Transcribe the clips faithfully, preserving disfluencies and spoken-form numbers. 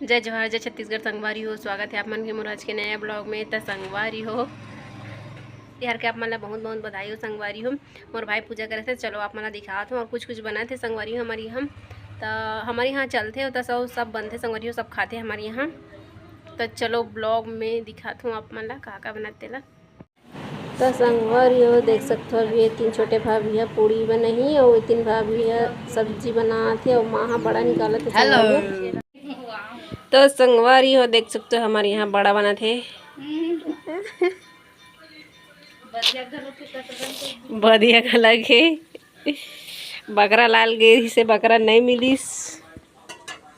जय जोहार, जय छत्तीसगढ़ संगवारी हो, स्वागत है आप मन के मोर आज के नया ब्लॉग में। त संगवारी हो, तिहार के आप मन ला बहुत बहुत बधाई हो संगवारी हो। मोर भाई पूजा करे थे, चलो आप मन ला दिखात हूँ। और कुछ कुछ बनात हे संगवारी हो हमर यहाँ, त हमर यहाँ चलथे, त सब सब बनथे संगवारी हो, सब खाथे हमर यहाँ। त चलो ब्लॉग में दिखात हूँ आप मन ला का का बनात तेला। त संगवारी हो, देख सकथो, अभी ये तीन छोटे भाभी ह पूड़ी बनाही अउ ये तीन भाभी ह सब्जी बनात हे अउ माँ ह बड़ा निकालत हे। Hello। संगवारी हो। त संगवारी हो, देख सकथो, हमर यहाँ बड़ा बनत हे। बढ़िया घलो के। बकरा लाल गे रिहिसे, बकरा नइ मिलिस।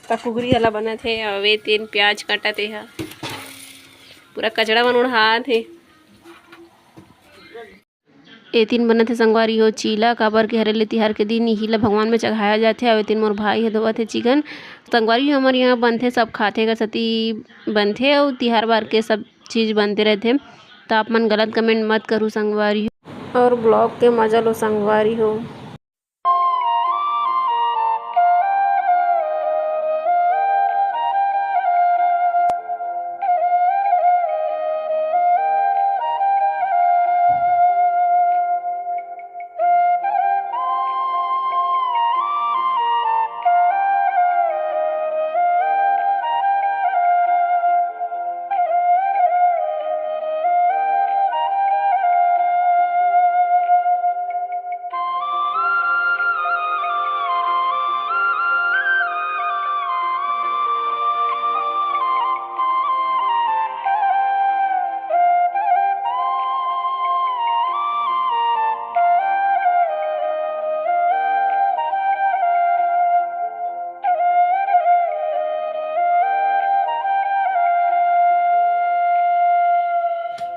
त कुकरी हला बनत हे, अउ ए तेन प्याज काटत हे, पूरा कचड़ा मन उड़ात हे। ए तेन बनत हे संगवारी हो चीला, काबर के हरेली तिहार के दिन इही ला भगवान में चघाया जाथे। अउ ए तेन मोर भाई ह धोवत हे चिकन। संगवारी हो, हमर यहाँ बनथे, सब खाथे, एकर सेती बनथे, अउ तिहार बार के सब चीज बनते रहिथे। त आप मन गलत कमेंट मत करू संगवारी हो, अउ ब्लॉग के मजा लो संगवारी हो।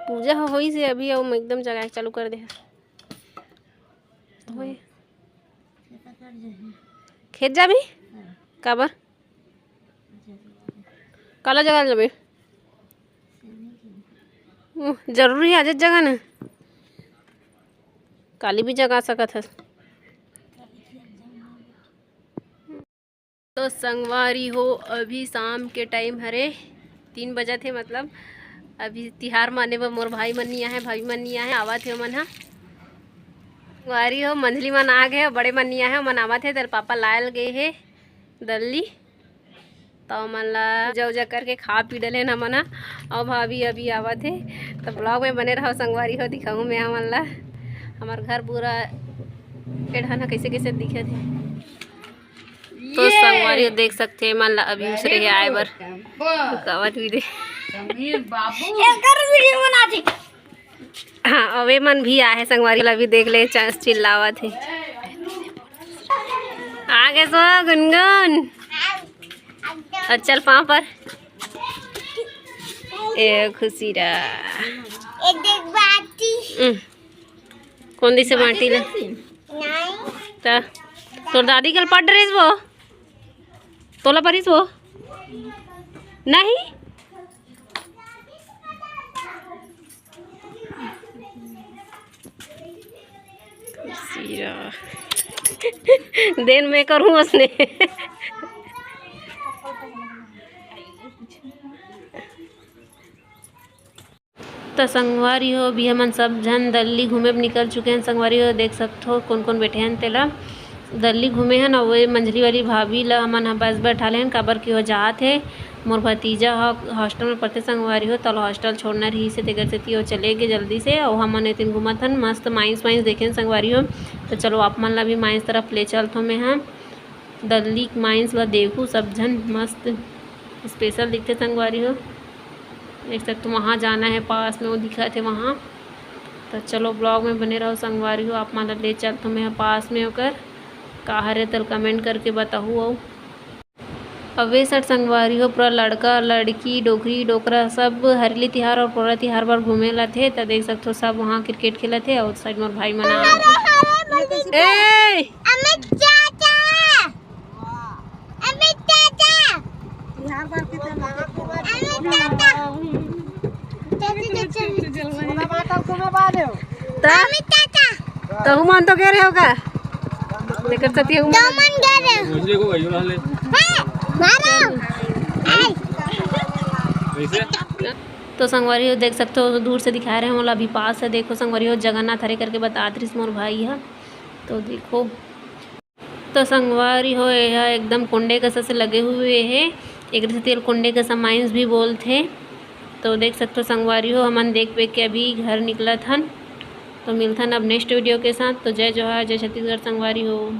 पूजा ह होइस हे अभी, अउ मैं एकदम जगाए के चालू कर दे। होए। खेत जाबे? काबर? काला जगा जाबे? उह, जरूरी हे आज जगा ना? काली भी जगा सकत हस। तो संगवारी हो, अभी शाम के टाइम हरे, तीन बजत हे, मतलब अभी तिहार माने बर मोर भाई मन नइ आहे, भाभी मन नइ आहे, आवत हे ओमन ह। संगवारी हो, मंझली मन आ गे, बड़े मन नइ आहे, ओमन आवत हे, तेरे पापा लायल गे हे दल्ली, त ओमन ला पूजा उजा करके खा पी डले न मन ह। अउ भाभी अभी आवत हे, त ब्लॉग में बने रहो संगवारी हो, दिखाऊँ मैं हमन ला हमर घर पूरा एढ़न ह कैसे कैसे दिखत हे। तो ये संगवारी हो देख सकथे, मन ला अभी उसरे हे आए बर। रुकावट भी दे। समीर बाबू। एकर वीडियो बनाथे। हाँ, अवे मन भी आहे संगवारी ला भी देख ले, च-, चिल्लावत हे। आगे सो गुनगुन। अउ चल पाँव पर। ए खुशी रा। एक देख बाटी। उम। कोन दिसे बाटी ला? नहीं। त तोर दादी कल पड़ रहीस वो? तोला परिस वो? नहीं? सीरा। देन मैं करूँ उसने। त संगवारी हो, अभी हमन सब झन दल्ली घूमे बर निकल चुके हन। संगवारी हो, देख सकथो कोन कोन बैठे हन तेला। दल्ली घूमे हन, अउ वो मंझली वाली भाभी ला हमन ह बस बैठा लेन, काबर कि वो जात हे। मोर भतीजा ह हॉस्टल में पढ़थे संगवारी हो, त ओला हॉस्टल छोड़ना रहिस हे, तेकर सेती वो चले गे जल्दी से। अउ हमन एतिन घूमत हन, मस्त माइंस वाइंस देखेन संगवारी हो। त चलो, आप मन ला भी माइंस तरफ ले चलथों मैं ह। दल्ली के माइंस ला देखू सब झन, मस्त स्पेशल दिखथे संगवारी हो। देख सकथो, वहाँ जाना है, पास में वो दिखत हे वहाँ। त चलो, ब्लॉग में बने रहो संगवारी हो, आप मन ला ले चलथों मैं पास में ओकर। का हरे तेला कमेंट करके बताहू। अउ अवे सर संगवारी हो, पूरा लड़का लड़की, डोकरी डोकरा सब हरेली तिहार अउ पोरा तिहार बर घूमे ल आथे। त देख सकथो, सब वहाँ क्रिकेट खेलत हे अउ साइड मोर भाई मन आ ए! अमित चाचा, अमित चाचा, बिहार बार के तो अमित चाचा, चाची, चाची, सोना बात आपको मैं बात हो। त अमित चाचा। तहू मन तो गे रहे हो का? तेकर सेती हूँ। तो मन गे रहे हो। मुझे को वही वाले। हे, मारो। आई। तो संगवारी हो, देख सकथो, दूर से दिखा रहे हैं मोला अभी पास से। देखो संगवारी हो, जगन्नाथ हरे करके बतात रहिस मोर भाई ह। तो देखो, तो संगवारी हो, ये ह एकदम कुंडे कस से लगे हुए हे, एक से तेल कुंडे कस माइंस भी बोलथे। तो देख सकथो संगवारी हो, हमन देख बेख के अभी घर निकलत हन। तो मिलथन अब नेक्स्ट वीडियो के साथ। तो जय जोहार, जय छत्तीसगढ़ संगवारी हो।